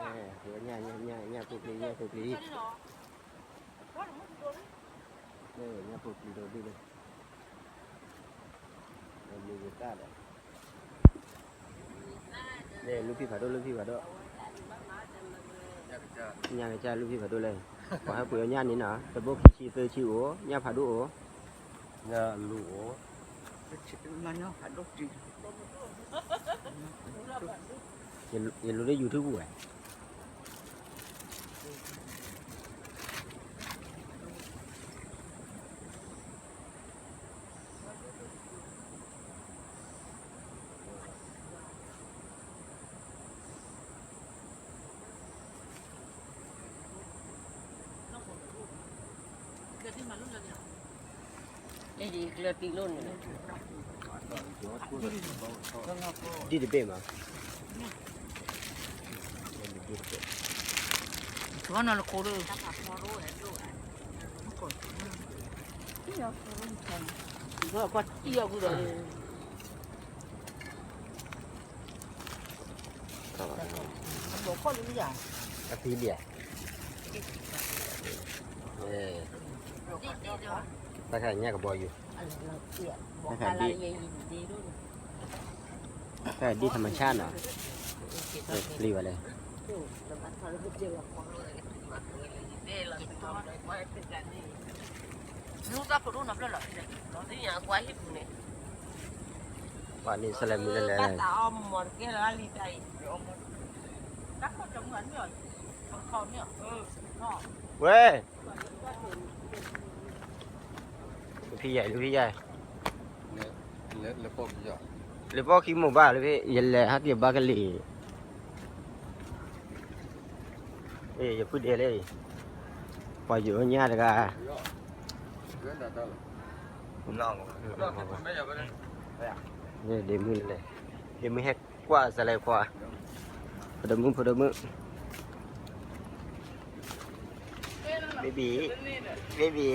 ညၣ် ညၣ် ညၣ် ညၣ်ဖိပျံၤ ညၣ်ဖိပျံၤ ညၣ်ဖိပျံၤဒီးဒုးလၢ မ့ၢ်ဂ့ၤတၢ်ဒီး လူၢ်ဖံးဖးဒိၣ် လူၢ်ဖံးဖးဒိၣ် ညၣ်ကစၢ်လူၢ်ဖံးဖးဒိၣ်လဲၣ် ပှၤဟဲပှ့ၤအီၣ်ညၣ်န့ၣ်နီၤ တဘိခံဆံသၢဆံအိၣ် ညၣ်ဖးဒိၣ်အိၣ် ညၣ်လူၤအိၣ် ယလူၤလၢ YouTube ပူၤဝဲ ဒ်တဘ့ၣ်မး ဒ်တဘ့ၣ် သဝီနီၢ်လခိၣ်ဒီး ကွၢ်တံၢ်အီၤကွံာ်ဒီး အသံလံဧါ တၢ်ခါညၣ်ကဘီယူၤ တၢ်ခါဒ် တၢ်ခါဒ် ธรรมชาติ နီၤ ပျံၤဝဲလဲၣ် ပှၤန့ၣ် ဆဲးလဲၤမုၢ်လဲၣ်လဲၣ် ဝဲ ဖံယဲၢ် ဖံယဲၢ် လၢပီၢ်ခံမိၢ်ဘၣ်လၢဖဲ ယလဲၤဟဲက့ၤဘၣ်ကလံၤ ယဖုဒဲးလၢ ပှၤယိၤညၣ်တဂၤ ဒ့မုၢ်လဲၣ် ဒ့မုၢ်ဟဲကွၢ်စလဲၤခွါ ဖိဒိၣ်မုၣ် ဖိဒိၣ်မုၣ် baby baby